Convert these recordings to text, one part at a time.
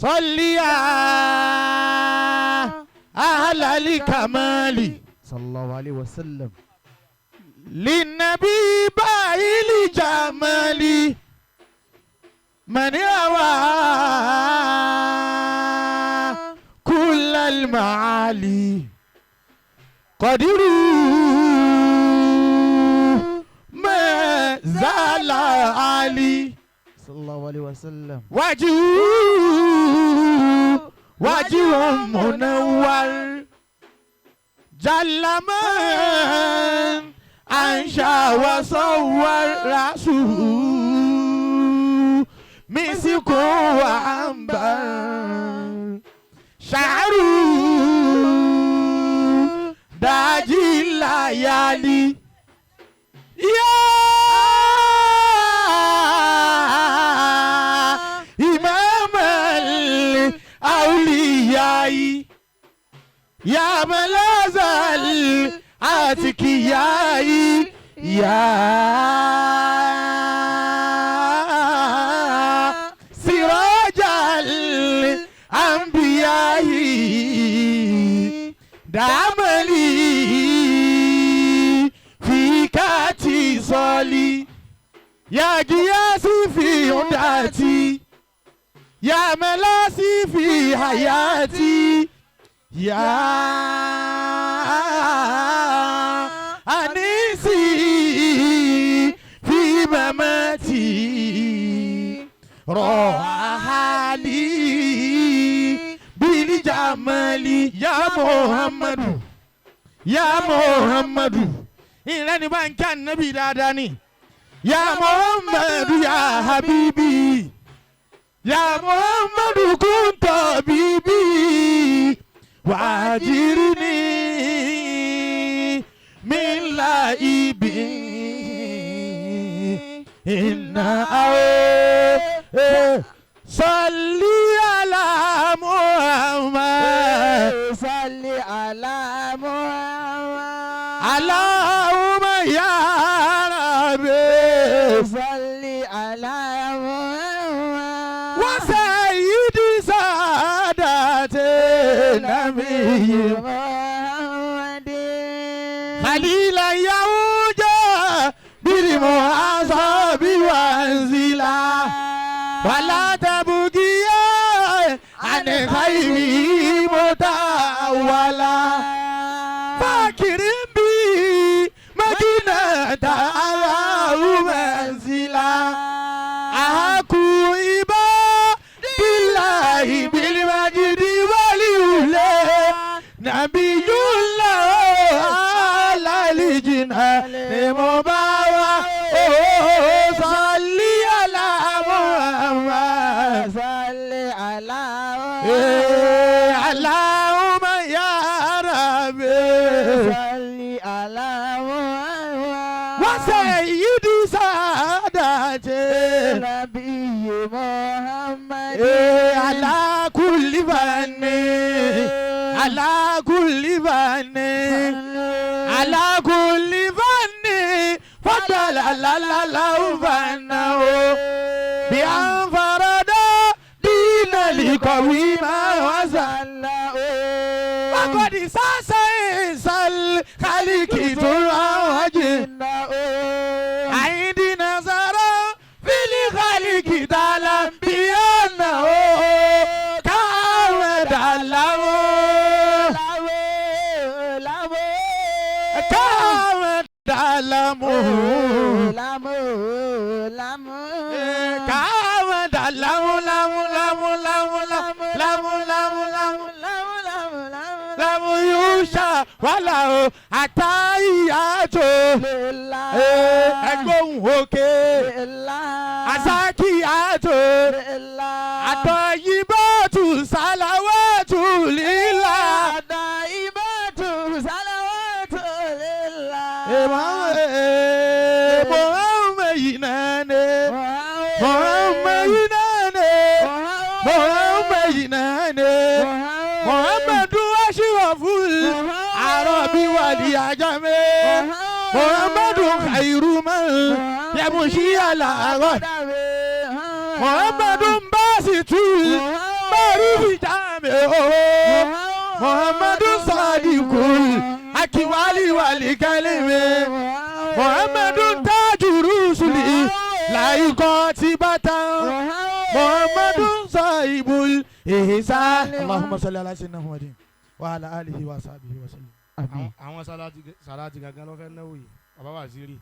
صلي على الكمال صلى الله عليه وسلم للنبي بايل جمالي من يوى كل المعالي قدر ما زال علي صلى الله عليه وسلم وجه وجه منور جل من أنشأ وصور رأسه مسك وعنبر شعره داجي الليالي يا إمام الأولياء يا ملاذ الأتقياء يا سراج الأنبياء دعملي فيك اتصالي يا قياسي في عداتي يا ملاسي في حياتي يا أنيسي في مماتي راحلي بالجمال يا محمد يا محمد إنني بان كان نبي داداني يا محمد يا حبيبي يا محمد كنت حبيبي واجرني من لعبي إن صلي على محمد صلي على محمد اللهم يا ربي صلي على محمد وسيدي سادات النبي محمد خليلا يعود بالمعاصب وانزلا ولا تبغي عن خيري متأولا فاكر بي مدينة على منزلا أحكو عباد الله بالمجد والأولى نبي الله على الجنان مبارك صلي على محمد صلي على اللهم يا ربي صلي على محمد وسيدي ساداتي نبي محمد على كل فن على كل فن على كل فن فضل لا لا لا فنه بأن فرد دين لقوي ما وزن وقد ساسا الخالق تراجي عندي نظر في الخالق تعالى بأنه كان دلمه كان دلمه كان دلمه لم لم لم لم لم لم لم يوشا ولا àtàyàtò ẹgbóhùn òkè àsákìyàtò àtọ̀yìnbọ̀tù sàlàwọ̀tù lílà. Muhammad yìí náà ni Muhammad yìí náà ni Muhammad yìí náà ni Muhammadu aṣíwọ̀fún àròbí wàlí àjàmẹ́ Muhammadu khairu man yamshi ala arọ Muhammadu basitu. Muhammadu sadiqul akiwali wali kalimi Muhammadu taju rusuli laikọ ti bata Muhammadu sahibul ihsa. Allahumma salli ala sayyidina Muhammadin wa ala alihi wa sahbihi wa sallam. Àmín. Àwọn salati gangan ló fẹ́ náwó yìí, bàbá wa ziri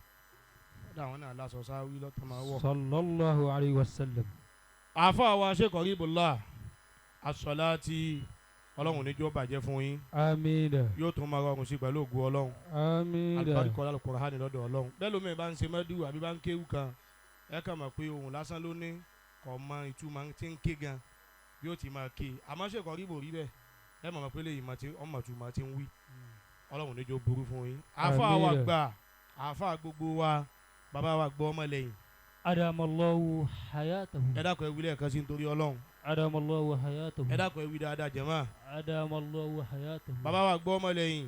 ọ̀dọ̀ àwọn náà lásọ sáwí lọ́tọ̀ máa wọ̀. Sallallahu alayhi wa sallam. Àfọ àwa Sheikh Qaribullah as-salati, Ọlọ́run níjọ́ bàjẹ́ fún yín. Àmín. Yóò tún máa rọrùn sí pẹ̀lú ògùn Ọlọ́run. Àmín. Alùbáríkọ Al-Qur'ani lọ́dọ̀ Ọlọ́run. Bẹ́ẹ̀ lómi bá ń ṣe mẹ́díwù àbí bá ń kéwù kan, ẹ kàn mọ̀ pé ohun lásán ló ní, kò mọ ìtumọ̀ tí ń ké gan bí ó ti máa ké. Àmọ́ Sheikh Qaribu rí bẹ́ẹ̀, ẹ mọ̀ pé lè ìmọ̀ tí ọmọ ìtumọ̀ ti ń wí. Ọlọ́run níjọ́ burú fún yín. Àfọ àwa Àmín. gbà, àfọ gbogbo wa, bàbá wa gbọ́ ọmọ lẹ́yìn. Adamallahu hayatahu. Ẹ dákun, ẹ wí lẹ́ẹ̀kan sí nítorí Ọlọ́run. Adamallahu hayatahu. Ẹ dákun, ẹ wí dáadáa jẹ̀mọ́. Adamallahu hayatahu. Bàbá wa gbọ́ ọmọ lẹ́yìn,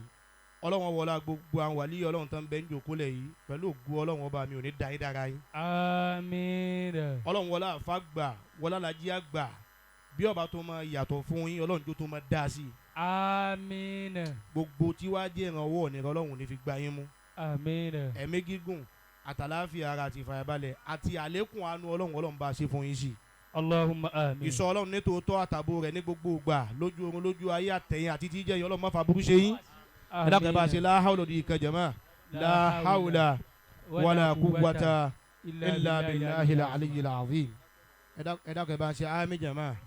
Ọlọ́run wọlá gbogbo àwọn wàlíì Ọlọ́run tó ń bẹ ń jòkó lẹ̀ yìí, pẹ̀lú ògo Ọlọ́run ọba mi ò ní da yín dára yín. Àmín. Ọlọ́run wọlá àfa gbà, wọlá lajì àgbà, bí ọba tó máa yàtọ̀ fún yín, Ọlọ́run tó máa dá sí i. Àmín. Gbogbo tí wàá jẹ́ ìrànwọ́ ọ̀nìyàn, Ọlọ́run ní fi gba yín mú. Àmín. Ẹ̀mí gígùn àtàláfíà ara àti ìfàyàbalẹ̀ àti àlékún àánú Ọlọ́run, Ọlọ́run bá a ṣe fún yín sí i. Allahumma àmín. Ìṣọ́ Ọlọ́run nítòótọ́ àtàbò rẹ̀ ní gbogbo ìgbà, lójú oorun, lójú ayé, àtẹ̀yìn àti tíjẹ́ yìí, Ọlọ́run má fa burú ṣe yín. Ẹ dákun, ẹ bá a ṣe la hawla di ìkan jẹ̀mọ́, la hawla wala quwwata illa billahil aliyyil azim. Ẹ dákun, ẹ bá a ṣe àmín jẹ̀mọ́.